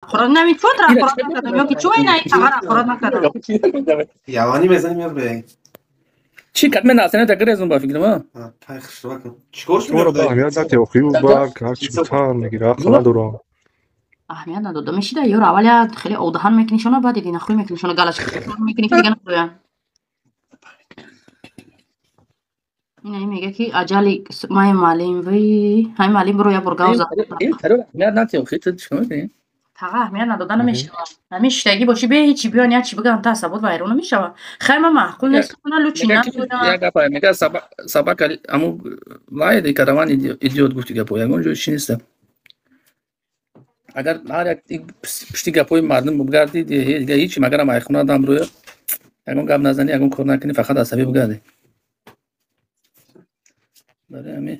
Хӯрок намичотра хӯрок накардам ё ки чӯ ина тағара хӯрок накардам. Явани мезанем ё бе? Чӣ кад мен асана тагрезум ба фикрам, а? Тай хушрак. Чикор шуд? Шуморо ба аҳамият надиҳ, охи ӯ ба ҳарчи гуфтан мегира, ақл надорам. Аҳамият надода мешида ёр, аввал я хеле одаҳан мекунишона, баъд диди нахӯй мекунишона, галаш мекунӣ ки дига нахӯян. Ина ин мега ки аҷали май маълим, вай ҳамин маълим биро як бор гав зад. Ин таро аҳамият надиҳ, охи ту чикор мекунӣ? Таға аҳамият надода намешавад. Ҳамин шиштагӣ бошӣ, бе ҳечи биён як чи бигӯям, та асабот вайрон намешавад. Хай, ман маъқул нестам, лучи надодам. Як гапа мега, собака аму лает и караван идёт, гуфти гапо ягон ҷо чи неста. Агар ҳар як пушти гапҳои мардум бигардӣ, дига ҳичи, магарам айхона дам рӯя ягон гап назанӣ, ягон кор накунӣ, фақат асабӣ бигардӣ. Барои ҳамин.